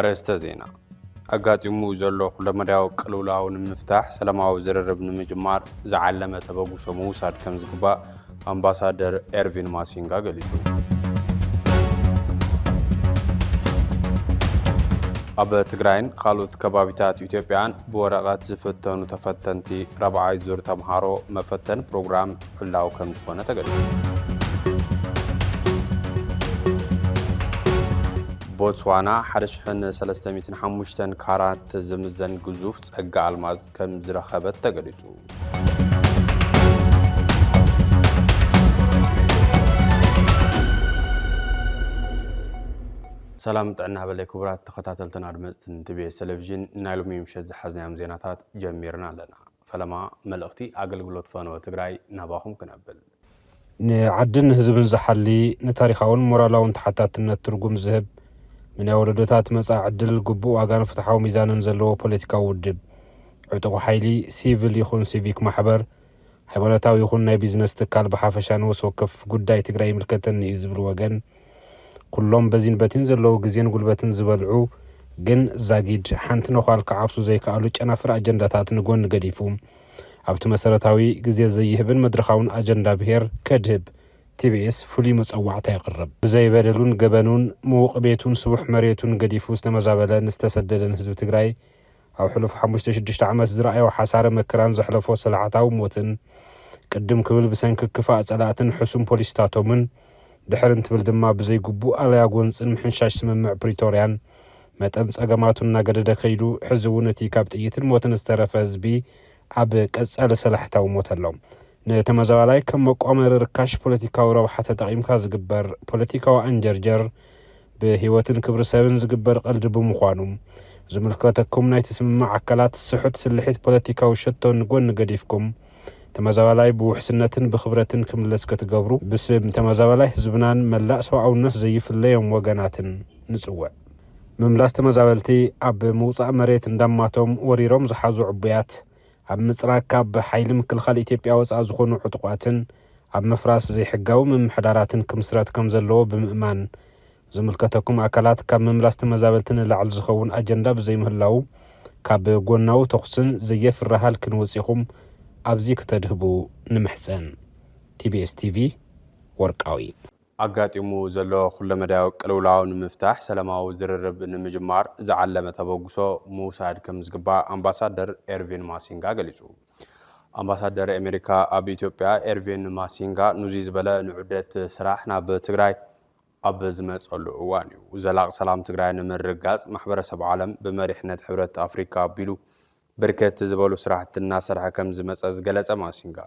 ኣርእስተ ዜና። ኣጋጢሙ ዘሎ ኩለመዳያዊ ቅልውላው ንምፍታሕ ሰላማዊ ዝርርብ ንምጅማር ዝዓለመ ተበግሶ ምውሳድ ከም ዝግባእ ኣምባሳደር ኤርቪን ማሲንጋ ገሊጹ። ኣብ ትግራይን ካልኦት ከባቢታት ኢትዮጵያን ብወረቐት ዝፍተኑ ተፈተንቲ ራብዓይ ዙር ተምሃሮ መፈተን ፕሮግራም ዕላዊ ከም ዝኾነ ተገሊጹ። ቦትስዋና ሓደ ሽሕን ሰለስተ ሚእትን ሓሙሽተን ካራት ዝምዘን ግዙፍ ጸጋ ኣልማዝ ከም ዝረኸበት ተገሊጹ። ሰላም ጥዕና በለይ ክቡራት ተኸታተልትን ኣድመጽትን ቲቢኤስ ቴሌቪዥን፣ ናይ ሎሚ ምሸት ዝሓዝናዮም ዜናታት ጀሚርና ኣለና። ፈለማ መልእኽቲ ኣገልግሎት ፈነወ ትግራይ ናባኹም ክነብል። ንዓድን ህዝብን ዝሓሊ፣ ንታሪኻውን ሞራላውን ተሓታትነት ትርጉም ዝህብ፣ ንናይ ወለዶታት መጻኢ ዕድል ግቡእ ዋጋን ፍትሓዊ ሚዛንን ዘለዎ ፖለቲካዊ ውድብ፣ ዕጡቕ ሓይሊ፣ ሲቪል ይኹን ሲቪክ ማሕበር፣ ሃይማኖታዊ ይኹን ናይ ቢዝነስ ትካል ብሓፈሻ ንወስ ወከፍ ጉዳይ ትግራይ ይምልከተኒ እዩ ዝብል ወገን፣ ኩሎም በዚን በቲን ዘለዉ ግዜን ጉልበትን ዝበልዑ፣ ግን ዛጊድ ሓንቲ ነዃል ክዓብሱ ዘይከኣሉ ጨናፍር ኣጀንዳታት ንጎኒ ገዲፉ፣ ኣብቲ መሰረታዊ ግዜ ዘይህብን መድረኻውን ኣጀንዳ ብሄር ከድህብ ቲቢኤስ ፍሉይ መጸዋዕታ የቕርብ። ብዘይ በደሉን ገበኑን፣ ምዉቕ ቤቱን ስቡሕ መሬቱን ገዲፉ ዝተመዛበለን ዝተሰደደን ህዝቢ ትግራይ፣ ኣብ ሕሉፍ ሓሙሽተ ሽዱሽተ ዓመት ዝረኣዮ ሓሳረ መከራን ዘሕለፎ ሰላዕታዊ ሞትን፣ ቅድም ክብል ብሰንኪ ክፋእ ጸላእትን ሕሱም ፖሊሲታቶምን፣ ድሕር እንትብል ድማ ብዘይ ግቡእ ኣለያ ጎንጽን ምሕንሻሽ ስምምዕ ፕሪቶርያን መጠን ጸገማቱ እናገደደ ከይዱ፣ ሕዚ እውን እቲ ካብ ጥይትን ሞትን ዝተረፈ ህዝቢ ኣብ ቀጻሊ ሰላሕታዊ ሞት ኣሎ። ንተመዛባላይ ከም መቋመሪ ርካሽ ፖለቲካዊ ረብሓ ተጠቒምካ ዝግበር ፖለቲካዊ ኣንጀርጀር፣ ብህይወትን ክብሪ ሰብን ዝግበር ቀልዲ ብምዃኑ፣ ዝምልከተኩም ናይቲ ስምምዕ ኣካላት ስሑት ስልሒት ፖለቲካዊ ሸቶ ንጎኒ ገዲፍኩም፣ ተመዛባላይ ብውሕስነትን ብኽብረትን ክምለስ ክትገብሩ፣ ብስም ተመዛባላይ ህዝብናን መላእ ሰብኣውነት ዘይፍለዮም ወገናትን ንጽውዕ። ምምላስ ተመዛበልቲ፣ ኣብ ምውጻእ መሬት እንዳማቶም ወሪሮም ዝሓዙ ዕቡያት፣ ኣብ ምጽራግ ካብ ሓይሊ ምክልኻል ኢትዮጵያ ወጻኢ ዝኾኑ ዕጡቓትን ኣብ ምፍራስ ዘይሕጋዊ ምምሕዳራትን ክምስረት ከም ዘለዎ ብምእማን፣ ዝምልከተኩም ኣካላት ካብ ምምላስ ተመዛበልቲ ንላዕሊ ዝኸውን ኣጀንዳ ብዘይምህላዉ፣ ካብ ጎናዊ ተኹስን ዘየፍሪ ሃልክን ወጺኹም ኣብዚ ክተድህቡ ንምሕጸን። ቲቢኤስ ቲቪ፣ ወርቃዊ። ኣጋጢሙ ዘሎ ኩለመዳያዊ ቅልውላው ንምፍታሕ ሰላማዊ ዝርርብ ንምጅማር ዝዓለመ ተበግሶ ምውሳድ ከም ዝግባእ ኣምባሳደር ኤርቪን ማሲንጋ ገሊጹ። ኣምባሳደር ኣሜሪካ ኣብ ኢትዮጵያ ኤርቪን ማሲንጋ ኑዚ ዝበለ ንዑደት ስራሕ ናብ ትግራይ ኣብ ዝመጸሉ እዋን እዩ። ዘላቂ ሰላም ትግራይ ንምርግጋጽ ማሕበረሰብ ዓለም ብመሪሕነት ሕብረት ኣፍሪካ ኣቢሉ ብርክት ዝበሉ ስራሕቲ እናሰርሐ ከም ዝመጸ ዝገለጸ ማሲንጋ፣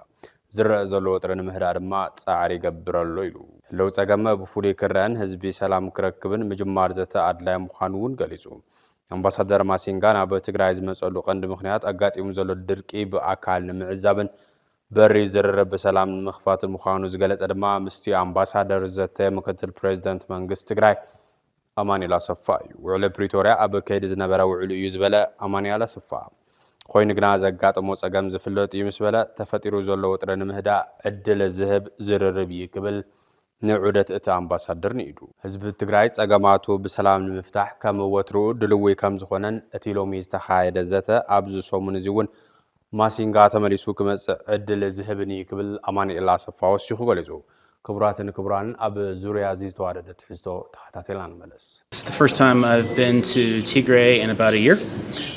ዝረአ ዘሎ ወጥሪ ንምህዳእ ድማ ጻዕሪ ይገብር ኣሎ ኢሉ። ህልው ጸገም ብፍሉይ ክረአን ህዝቢ ሰላም ክረክብን ምጅማር ዘተ ኣድላይ ምዃኑ እውን ገሊጹ። ኣምባሳደር ማሲንጋ ናብ ትግራይ ዝመጸሉ ቀንዲ ምኽንያት ኣጋጢሙ ዘሎ ድርቂ ብኣካል ንምዕዛብን በሪ ዝርርብ ብሰላም ንምኽፋት ምዃኑ ዝገለጸ ድማ ምስቲ ኣምባሳደር ዝዘተየ ምክትል ፕሬዚደንት መንግስቲ ትግራይ ኣማኑኤል ኣሰፋ እዩ። ውዕሊ ፕሪቶርያ ኣብ ከይዲ ዝነበረ ውዕሊ እዩ ዝበለ ኣማኑኤል ኣሰፋ፣ ኮይኑ ግና ዘጋጠሞ ጸገም ዝፍለጥ እዩ ምስ በለ፣ ተፈጢሩ ዘሎ ውጥረት ንምህዳእ ዕድል ዝህብ ዝርርብ እዩ ክብል ንዑደት እቲ ኣምባሳደር ንኢዱ። ህዝቢ ትግራይ ጸገማቱ ብሰላም ንምፍታሕ ከም ወትርኡ ድልዊ ከም ዝኾነን እቲ ሎሚ ዝተኻየደ ዘተ ኣብዚ ሰሙን እዚ እውን ማሲንጋ ተመሊሱ ክመጽእ ዕድል ዝህብን እዩ ክብል ኣማኑኤል ኣሰፋ ወሲኹ ገሊጹ። ክቡራትን ክቡራንን ኣብ ዙርያ እዚ ዝተዋደደ ትሕዝቶ ተኸታቲልና ንመለስ። It's the first time I've been to Tigray in about a year.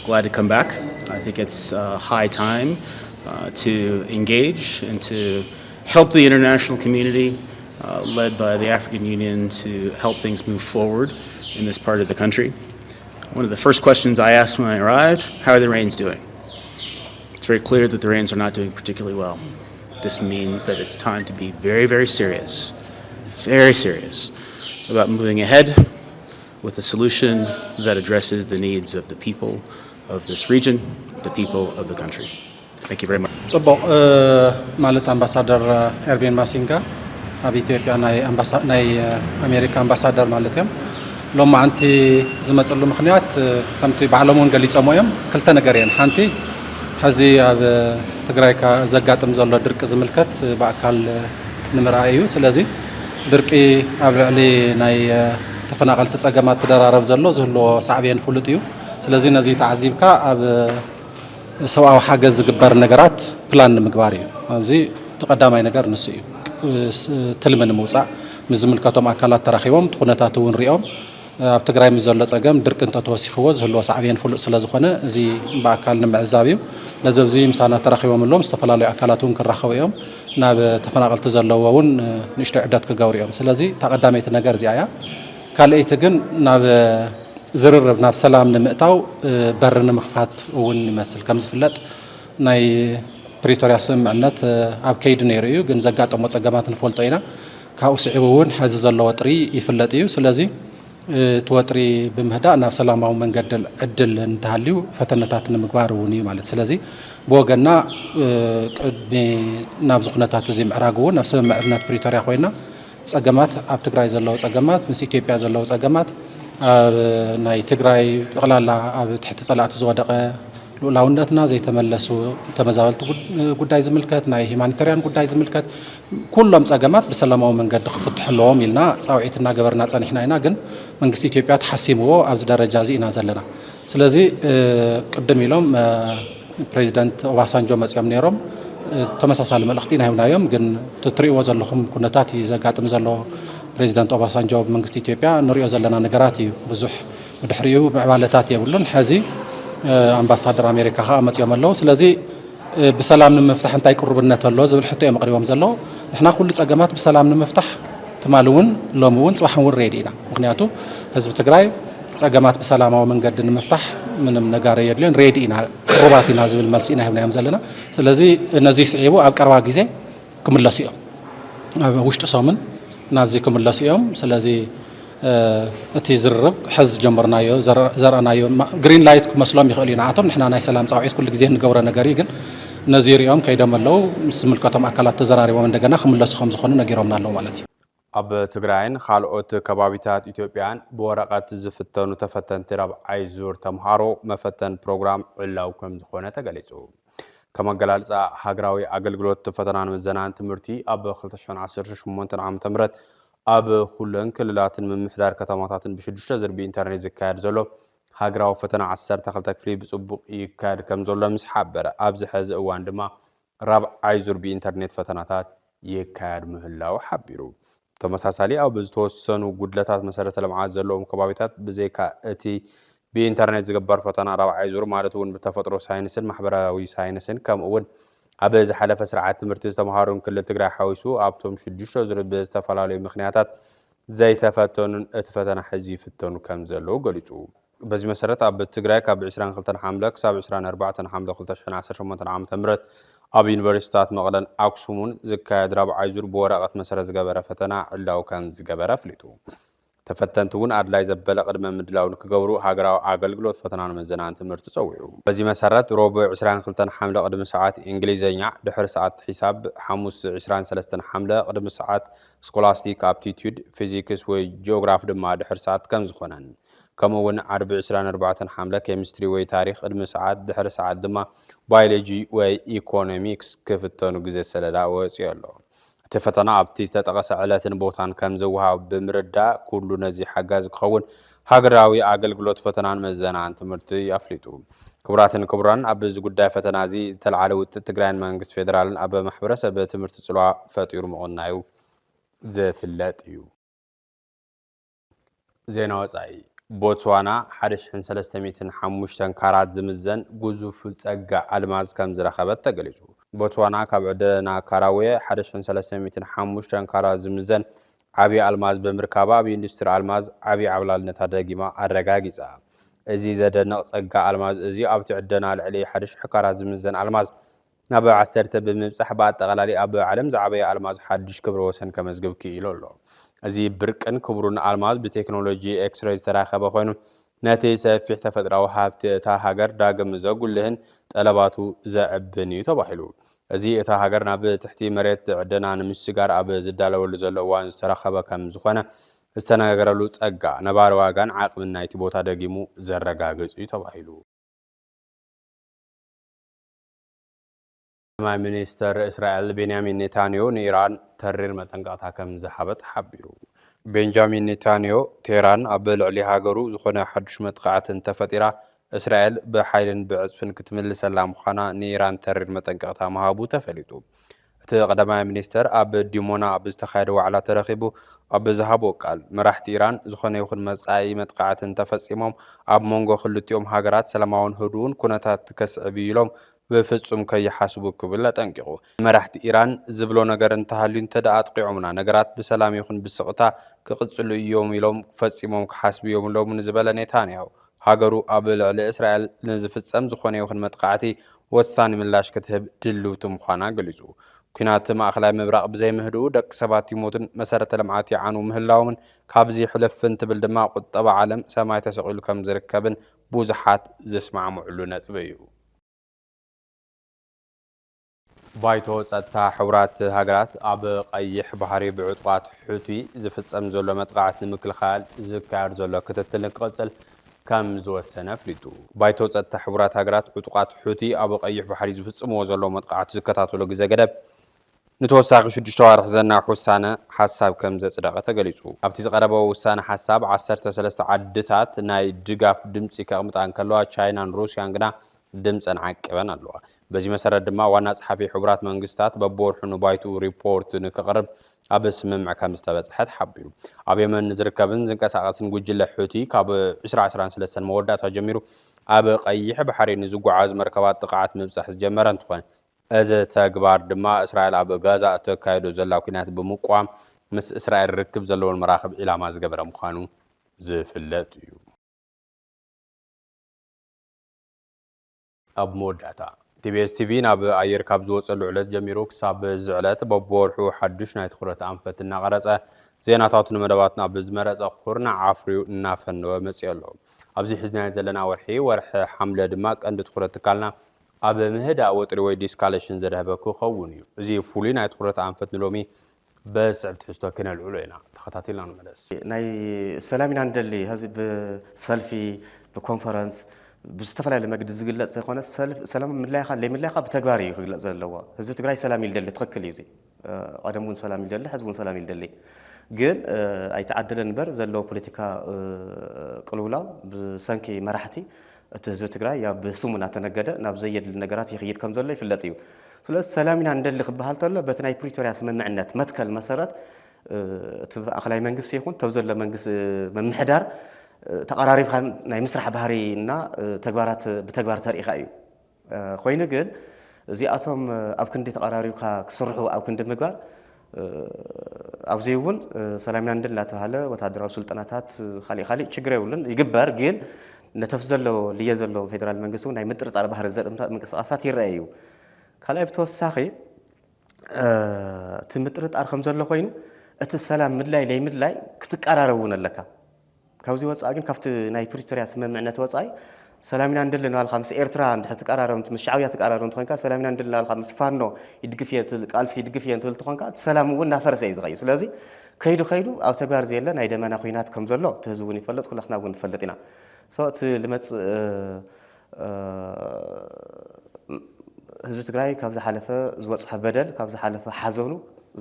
Glad to come back. I think it's uh, high time uh, to engage and to help the international community, uh, led by the African Union, to help things move forward in this part of the country. One of the first questions I asked when I arrived, "How are the rains doing?" It's very clear that the rains are not doing particularly well. This means that it's time to be very, very serious, very serious about moving ahead with a solution that addresses the needs of the people of this region, the people of the country. Thank you very much. ጽቡቕ። ማለት ኣምባሳደር ኤርቪን ማሲንጋ ኣብ ኢትዮጵያ ናይ ኣሜሪካ ኣምባሳደር ማለት እዮም። ሎማዓንቲ ዝመፅሉ ምኽንያት ከምቲ ባዕሎም እውን ገሊፆሞ እዮም። ክልተ ነገር እየን። ሓንቲ ሕዚ ኣብ ትግራይ ዘጋጥም ዘሎ ድርቂ ዝምልከት ብኣካል ንምርኣይ እዩ። ስለዚ ድርቂ ኣብ ልዕሊ ናይ ተፈናቐልቲ ጸገማት ክደራረብ ዘሎ ዝህልዎ ሳዕቤን ፍሉጥ እዩ። ስለዚ ነዚ ተዓዚብካ ኣብ ሰብኣዊ ሓገዝ ዝግበር ነገራት ፕላን ንምግባር እዩ። ኣብዚ እቲ ቀዳማይ ነገር ንሱ እዩ። ስ- ትልሚ ንምውጻእ ምስ ዝምልከቶም ኣካላት ተራኺቦም እቲ ኩነታት እውን ሪኦም ኣብ ትግራይ ምስ ዘሎ ጸገም ድርቂ እንተተወሲኽዎ ዝህልዎ ሳዕቤን ፍሉጥ ስለ ዝኾነ እዚ ብኣካል ንምዕዛብ እዩ። ነዚ ኣብዚ ምሳና ተራኺቦም ኣለዎም ዝተፈላለዩ ኣካላት እውን ክራኸቡ እዮም። ናብ ተፈናቐልቲ ዘለዎ እውን ንእሽቶ ዕደት ክገብሩ እዮም። ስለዚ እታ ቀዳመይቲ ነገር እዚኣ እያ። ካልኣይቲ ግን ናብ ዝርርብ ናብ ሰላም ንምእታው በሪ ንምኽፋት እውን ይመስል። ከም ዝፍለጥ ናይ ፕሪቶርያ ስምምዕነት ኣብ ከይዲ ነይሩ እዩ፣ ግን ዘጋጠሞ ጸገማት ንፈልጦ ኢና። ካብኡ ስዒቡ እውን ሕዚ ዘሎ ወጥሪ ይፍለጥ እዩ። ስለዚ እቲ ወጥሪ ብምህዳእ ናብ ሰላማዊ መንገዲ ዕድል እንተሃልዩ ፈተነታት ንምግባር እውን እዩ ማለት። ስለዚ ብወገና ቅድሚ ናብዚ ኩነታት እዚ ምዕራግ እውን ኣብ ስምምዕነት ፕሪቶርያ ኮይና ጸገማት ኣብ ትግራይ ዘለዉ ጸገማት ምስ ኢትዮጵያ ዘለዉ ጸገማት ኣብ ናይ ትግራይ ጠቕላላ ኣብ ትሕቲ ጸላእቲ ዝወደቐ ልኡላውነትና ዘይተመለሱ ተመዛበልቲ ጉድ- ጉዳይ ዝምልከት ናይ ሂማኒታርያን ጉዳይ ዝምልከት ኩሎም ጸገማት ብሰላማዊ መንገዲ ክፍትሑ ኣለዎም ኢልና ጻውዒት እናገበርና ጸኒሕና ኢና። ግን መንግስቲ ኢትዮጵያ ተሓሲምዎ ኣብዚ ደረጃ እዚ ኢና ዘለና። ስለዚ ቅድም ኢሎም ፕሬዚደንት ኦባሳንጆ መፂኦም ነይሮም። ተመሳሳሊ መልእኽቲ ኢና ሂብናዮም። ግን እቲ ትሪእዎ ዘለኹም ኩነታት እዩ ዘጋጥም ዘሎ። ፕሬዚደንት ኦባሳንጆ መንግስቲ ኢትዮጵያ ንሪኦ ዘለና ነገራት እዩ። ብዙሕ ብድሕሪኡ ምዕባለታት የብሉን። ሕዚ ኣምባሳደር ኣሜሪካ ከዓ መፂኦም ኣለዉ። ስለዚ ብሰላም ንምፍታሕ እንታይ ቅሩብነት ኣሎ ዝብል ሕቶ እዮም ኣቕሪቦም ዘለዉ። ንሕና ኩሉ ፀገማት ብሰላም ንምፍታሕ ትማሊ እውን ሎሚ እውን ፅባሕ እውን ሬዲ ኢና። ምክንያቱ ህዝቢ ትግራይ ፀገማት ብሰላማዊ መንገዲ ንምፍታሕ ምንም ነጋሪ የድልዮን፣ ሬዲ ኢና፣ ቅሩባት ኢና ዝብል መልሲ ኢና ሂብናዮም ዘለና። ስለዚ ነዚ ስዒቡ ኣብ ቀረባ ግዜ ክምለሱ እዮም። ኣብ ውሽጢ ሰሙን ናብዚ ክምለሱ እዮም። ስለዚ እቲ ዝርርብ ሕዚ ዝጀመርናዮ ዘርኣናዮ ግሪን ላይት ክመስሎም ይኽእል እዩ ንኣቶም። ንሕና ናይ ሰላም ፃውዒት ኩሉ ግዜ እንገብሮ ነገር እዩ። ግን ነዚ ሪኦም ከይዶም ኣለዉ ምስ ዝምልከቶም ኣካላት ተዘራሪቦም እንደገና ክምለሱ ከም ዝኾኑ ነጊሮምና ኣለዉ ማለት እዩ። ኣብ ትግራይን ካልኦት ከባቢታት ኢትዮጵያን ብወረቐት ዝፍተኑ ተፈተንቲ ራብዓይ ዙር ተምሃሮ መፈተን ፕሮግራም ዕላዊ ከም ዝኾነ ተገሊፁ። ከም ኣገላልፃ ሃገራዊ ኣገልግሎት ፈተናን ምዘናን ትምህርቲ ኣብ ክልተ ሽሕን ዓሰርተ ሸሞንተን ዓመተ ምህረት ኣብ ኩለን ክልላትን ምምሕዳር ከተማታትን ብሽዱሽተ ዙር ብኢንተርኔት ዝካየድ ዘሎ ሃገራዊ ፈተና ዓሰርተ ክልተ ክፍሊ ብፅቡቕ ይካየድ ከም ዘሎ ምስ ሓበረ ኣብዚ ሐዚ እዋን ድማ ራብዓይ ዙር ብኢንተርኔት ፈተናታት ይካየድ ምህላው ሓቢሩ። ብተመሳሳሊ ኣብ ዝተወሰኑ ጉድለታት መሰረተ ልምዓት ዘለዎም ከባቢታት ብዘይካ እቲ ብኢንተርኔት ዝግበር ፈተና ራብዓይ ዙር ማለት እውን ብተፈጥሮ ሳይንስን ማሕበራዊ ሳይንስን ከምኡ እውን ኣብ ዝሓለፈ ስርዓት ትምህርቲ ዝተምሃሩን ክልል ትግራይ ሓዊሱ ኣብቶም ሽዱሽተ ዙር ብዝተፈላለዩ ምክንያታት ዘይተፈተኑን እቲ ፈተና ሕዚ ይፍተኑ ከም ዘለዉ ገሊፁ። በዚ መሰረት ኣብ ትግራይ ካብ ዕስራን ክልተን ሓምለ ክሳብ ዕስራን ኣርባዕተን ሓምለ ክልተ ሽሕን ዓሰርተ ሸሞንተን ዓመተ ምህረት ኣብ ዩኒቨርሲቲታት መቐለን ኣክሱምን ዝካየድ ራብዓይ ዙር ብወረቐት መሰረት ዝገበረ ፈተና ዕላዊ ከም ዝገበረ ኣፍሊጡ። ተፈተንቲ እውን ኣድላይ ዘበለ ቅድመ ምድላው ንክገብሩ ሃገራዊ ኣገልግሎት ፈተናን ምዘናን ትምህርቲ ፀዊዑ። በዚ መሰረት ሮቡዕ ዕስራን ክልተን ሓምለ ቅድሚ ሰዓት እንግሊዝኛ፣ ድሕሪ ሰዓት ሒሳብ፣ ሓሙስ ዕስራን ሰለስተን ሓምለ ቅድሚ ሰዓት ስኮላስቲክ ኣፕቲቱድ፣ ፊዚክስ ወይ ጂኦግራፍ ድማ ድሕሪ ሰዓት ከም ዝኾነን ከምኡ እውን ዓርቢ ዕስራን ኣርባዕተን ሓምለ ኬሚስትሪ ወይ ታሪኽ ቅድሚ ሰዓት ድሕሪ ሰዓት ድማ ባዮሎጂ ወይ ኢኮኖሚክስ ክፍተኑ ግዜ ሰለዳ ወፂኡ ኣሎ። እቲ ፈተና ኣብቲ ዝተጠቐሰ ዕለትን ቦታን ከም ዝወሃብ ብምርዳእ ኩሉ ነዚ ሓጋዚ ክኸውን ሃገራዊ ኣገልግሎት ፈተናን ምዘናን ትምህርቲ ኣፍሊጡ። ክቡራትን ክቡራን ኣብ እዚ ጉዳይ ፈተና እዚ ዝተልዓለ ውጥት ትግራይን መንግስቲ ፌደራልን ኣብ ማሕበረሰብ ትምህርቲ ፅልዋ ፈጢሩ ምቕናዩ ዝፍለጥ እዩ። ዜና ወፃኢ። ቦትስዋና ሓደ ሽሕን ሰለስተ ሚእትን ሓሙሽተን ካራት ዝምዘን ግዙፍ ፀጋ ኣልማዝ ከም ዝረኸበት ተገሊፁ። ቦትስዋና ካብ ዕደና ካራዌ ሓደ ሽሕን ሰለስተ ሚእትን ሓሙሽተን ካራት ዝምዘን ዓብዪ ኣልማዝ ብምርካባ ኣብ ኢንዱስትሪ ኣልማዝ ዓብዪ ዓብላልነታ ደጊማ ኣረጋጊፃ። እዚ ዘደንቕ ፀጋ ኣልማዝ እዚ ኣብቲ ዕደና ልዕሊ ሓደ ሽሕ ካራት ዝምዘን ኣልማዝ ናብ ዓሰርተ ብምብፃሕ ብኣጠቓላሊ ኣብ ዓለም ዝዓበየ ኣልማዝ ሓድሽ ክብረ ወሰን ከመዝግብ ክኢሉ ኣሎ። እዚ ብርቅን ክቡርን ኣልማዝ ብቴክኖሎጂ ኤክስሬይ ዝተራኸበ ኮይኑ ነቲ ሰፊሕ ተፈጥራዊ ሃብቲ እታ ሃገር ዳግም ዘጉልህን ጠለባቱ ዘዕብን እዩ ተባሂሉ። እዚ እታ ሃገር ናብ ትሕቲ መሬት ዕደና ንምስጋር ኣብ ዝዳለወሉ ዘሎ እዋን ዝተረኸበ ከም ዝኾነ ዝተነገረሉ ጸጋ፣ ነባሪ ዋጋን ዓቕምን ናይቲ ቦታ ደጊሙ ዘረጋግጽ እዩ ተባሂሉ። ቀዳማይ ሚኒስተር እስራኤል ቤንያሚን ኔታንያሁ ንኢራን ተሪር መጠንቀቕታ ከም ዝሃበ ተሓቢሩ። ቤንጃሚን ኔታንዮ፣ ቴህራን ኣብ ልዕሊ ሃገሩ ዝኾነ ሓዱሽ መጥቃዕቲ እንተፈጢራ፣ እስራኤል ብሓይልን ብዕጽፍን ክትምልሰላ ምዃና ንኢራን ተሪር መጠንቀቕታ ምሃቡ ተፈሊጡ። እቲ ቀዳማይ ሚኒስተር ኣብ ዲሞና ኣብ ዝተኻየደ ዋዕላ ተረኺቡ ኣብ ዝሃቦ ቃል፣ መራሕቲ ኢራን ዝኾነ ይኹን መጻኢ መጥቃዕቲ እንተፈጺሞም፣ ኣብ መንጎ ክልቲኦም ሃገራት ሰላማውን ህዱውን ኩነታት ከስዕብ እዩ ኢሎም ብፍጹም ከይሓስቡ ክብል ኣጠንቂቑ። መራሕቲ ኢራን ዝብሎ ነገር እንተሃልዩ እንተደኣ ኣጥቂዖምና፣ ነገራት ብሰላም ይኹን ብስቕታ ክቕጽሉ እዮም ኢሎም ፈጺሞም ክሓስቡ የብሎምን ዝበለ ኔታንያሁ፣ ሃገሩ ኣብ ልዕሊ እስራኤል ንዝፍጸም ዝኾነ ይኹን መጥቃዕቲ ወሳኒ ምላሽ ክትህብ ድልውቲ ምዃና ገሊጹ። ኲናት ማእኸላይ ምብራቕ ብዘይምህድኡ ደቂ ሰባት ይሞቱን መሰረተ ልምዓት ይዓንው ምህላዎምን ካብዚ ሕልፍ እንትብል ድማ ቁጠባ ዓለም ሰማይ ተሰቒሉ ከም ዝርከብን ብዙሓት ዝስማዕምዕሉ ነጥቢ እዩ። ባይቶ ጸጥታ ሕቡራት ሃገራት ኣብ ቀይሕ ባሕሪ ብዕጡቓት ሑቲ ዝፍጸም ዘሎ መጥቃዕቲ ንምክልኻል ዝካየድ ዘሎ ክትትል ንክቕጽል ከም ዝወሰነ ኣፍሊጡ። ባይቶ ጸጥታ ሕቡራት ሃገራት ዕጡቓት ሑቲ ኣብ ቀይሕ ባሕሪ ዝፍጽምዎ ዘለዉ መጥቃዕቲ ዝከታተሎ ግዜ ገደብ ንተወሳኺ ሽዱሽተ ኣዋርሕ ዘናውሕ ውሳነ ሓሳብ ከም ዘጽደቐ ተገሊጹ። ኣብቲ ዝቐረበ ውሳነ ሓሳብ ዓሰርተ ሰለስተ ዓድታት ናይ ድጋፍ ድምጺ ከቕምጣ እንከለዋ፣ ቻይናን ሩስያን ግና ድምጸን ዓቂበን ኣለዋ። በዚ መሰረት ድማ ዋና ጸሓፊ ሕቡራት መንግስታት በብወርሑ ንባይትኡ ሪፖርት ንክቕርብ ኣብ ስምምዕ ከም ዝተበጽሐ ተሓቢሩ። ኣብ የመን ንዝርከብን ዝንቀሳቐስን ጉጅለ ሑቲ ካብ ዕስራ ዕስራን ሰለስተን መወዳእታ ጀሚሩ ኣብ ቀይሕ ባሕሪ ንዝጓዓዝ መርከባት ጥቕዓት ምብጻሕ ዝጀመረ እንትኾን፣ እዚ ተግባር ድማ እስራኤል ኣብ ጋዛ እተካይዶ ዘላ ኲናት ብምቋም ምስ እስራኤል ርክብ ዘለወን መራኽብ ዒላማ ዝገበረ ምዃኑ ዝፍለጥ እዩ። ኣብ መወዳእታ፣ ቲቢኤስ ቲቪ ናብ ኣየር ካብ ዝወጸሉ ዕለት ጀሚሩ ክሳብ እዚ ዕለት በብወርሑ ሓዱሽ ናይ ትኹረት ኣንፈት እናቐረጸ ዜናታቱ ንመደባት ናብ ዝመረጸ ኩርናዕ ኣፍርዩ እናፈነወ መጺኡ ኣሎ። ኣብዚ ሒዝናዮ ዘለና ወርሒ፣ ወርሒ ሓምለ ድማ ቀንዲ ትኹረት ትካልና ኣብ ምህዳእ ወጥሪ ወይ ዲስካሌሽን ዘድሀበ ክኸውን እዩ። እዚ ፍሉይ ናይ ትኹረት ኣንፈት ንሎሚ በስዕብ ትሕዝቶ ክነልዕሎ ኢና። ተኸታቲልና ንመለስ። ናይ ሰላም ኢና ንደሊ። ሀዚ ብሰልፊ፣ ብኮንፈረንስ፣ ብዝተፈላለየ መገዲ ዝግለጽ ዘይኮነ፣ ሰልፍ-፣ ሰላም ምድላይካ ለይምድላይካ ብተግባር እዩ ክግለጽ ዘለዎ። ህዝቢ ትግራይ ሰላም እዩ ዝደሊ፣ ትኽክል እዩ እዚ። እ፣ ቀደም እውን ሰላም እዩ ዝደሊ፣ ሕዚ እውን ሰላም እዩ ዝደሊ። ግን፣ እ፣ ኣይተዓደለን እምበር ዘለዎ ፖለቲካ፣ እ፣ ቅልውላው ብሰንኪ መራሕቲ እቲ ህዝቢ ትግራይ ያው ብስሙ እናተነገደ ናብ ዘየድሊ ነገራት ይኽይድ ከም ዘሎ ይፍለጥ እዩ። ስለዚ ሰላም ኢና ንደሊ ክበሃል ተሎ በቲ ናይ ፕሪቶርያ ስምምዕነት መትከል መሰረት፣ እ፣ እቲ ማእኸላይ መንግስቲ ይኹን ተብ ዘሎ መንግስቲ ምምሕዳር፣ እ፣ ተቐራሪብካ ናይ ምስራሕ ባህሪ እና፣ እ፣ ተግባራት ብተግባር ተሪኢኻ እዩ። እ፣ ኮይኑ ግን እዚኣቶም፣ እ፣ ኣብ ክንዲ ተቐራሪብካ ክስርሑ ኣብ ክንዲ ምግባር፣ እ፣ ኣብዚ እውን፣ እ፣ ሰላም ኢና ንደሊ እናተባሃለ ወታደራዊ ስልጠናታት፣ እ፣ ካሊእ ካሊእ ችግር የብሉን፣ ይግበር። ግን ነተፍ ዘሎ ልየ ዘሎ ፌደራል መንግስቲ እውን ናይ ምጥርጣር ባህሪ ዘርኢ ምንቅስቃሳት ይረአ እዩ። ካልኣይ ብተወሳኺ፣ እ፣ እቲ ምጥርጣር ከም ዘሎ ኮይኑ፣ እቲ ሰላም ምድላይ ለይምድላይ ክትቀራረብ እውን ኣለካ። ካብዚ ወፃኢ ግን፣ ካብቲ ናይ ፕሪቶርያ ስምምዕነት ወፃኢ ሰላም ኢና ንደሊ እናበልካ ምስ ኤርትራ እንድሕር ትቀራረብ፣ ምስ ሻዕብያ ትቀራረብ እንተኾይንካ፣ ሰላም ኢና ንደሊ እናበልካ ምስ ፋኖ ይድግፍ እየ ትብል፣ ቃልሲ ይድግፍ እየ እንትብል እንተኾንካ፣ እቲ ሰላም እውን እናፈረሰ እዩ ዝኸይድ። ስለዚ ከይዱ ከይዱ ኣብ ተግባር ዘየለ ናይ ደመና ኲናት ከም ዘሎ እቲ ህዝቢ እውን ይፈልጥ፣ ኩላትና እውን ንፈልጥ ኢና። ሶ እቲ ልመፅእ፣ እ፣ እ፣ ህዝቢ ትግራይ ካብ ዝሓለፈ ዝበፅሖ በደል፣ ካብ ዝሓለፈ ሓዘኑ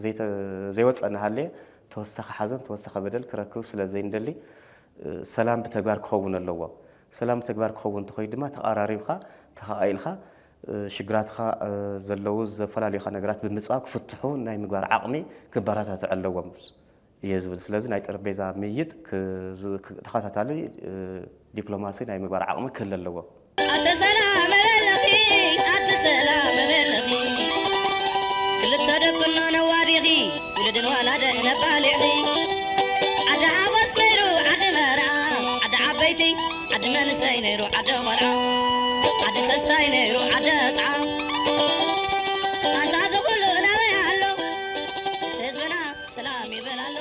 ዘይተ-፣ ዘይወፀ እናሃለየ ተወሳኺ ሓዘን፣ ተወሳኺ በደል ክረክብ ስለ ዘይንደሊ፣ እ፣ ሰላም ብተግባር ክኸውን ኣለዎ። ሰላም ብተግባር ክኸውን እንተኾይኑ ድማ ተቐራሪብካ፣ ተኻኢልካ፣ እ፣ ሽግራትካ፣ እ፣ ዘለዉ ዘፈላለዩኻ ነገራት ብምፅባብ ክፍትሑ ናይ ምግባር ዓቕሚ ክበረታትዑ ኣለዎም። እየ ዝብል። ስለዚ ናይ ጠረጴዛ ምይይጥ ክ-፣ ዝ-፣ ክ-፣ ተኸታታሊ፣ እ፣ ዲፕሎማሲ ናይ ምግባር ዓቕሚ ክህሉ ኣለዎ። ኣቲ ሰላም በለኺ፣ ኣቲ ሰላም በለኺ፣ ክልተ ደቅኖ ነዋዲኺ፣ ውሉድን ወላድን ነባሊዕኺ። ዓዲ ሓጎስ ነይሩ ዓዲ መርዓ፣ ዓዲ ዓበይቲ ዓዲ መንእሰይ ነይሩ ዓዲ ቆልዓ፣ ዓዲ ተስታይ ነይሩ ዓዲ ጥዓ። ኣንታ እዚ ኩሉ ናበይ ኣሎ? ህዝብና ሰላም ይበል ኣሎ።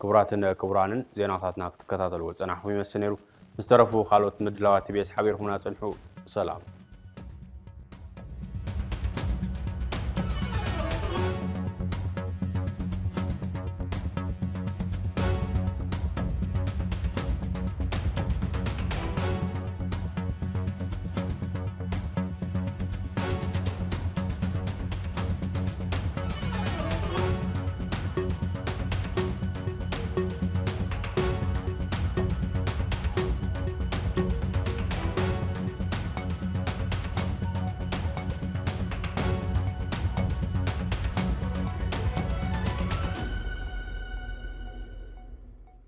ክቡራትን ክቡራንን፣ ዜናታትና ክትከታተልዎ ዝጸናሕኩም ይመስል ነይሩ። ምስ ተረፉ ካልኦት ምድላዋት ቲቢኤስ ሓቢርኩምና ጽንሑ። ሰላም።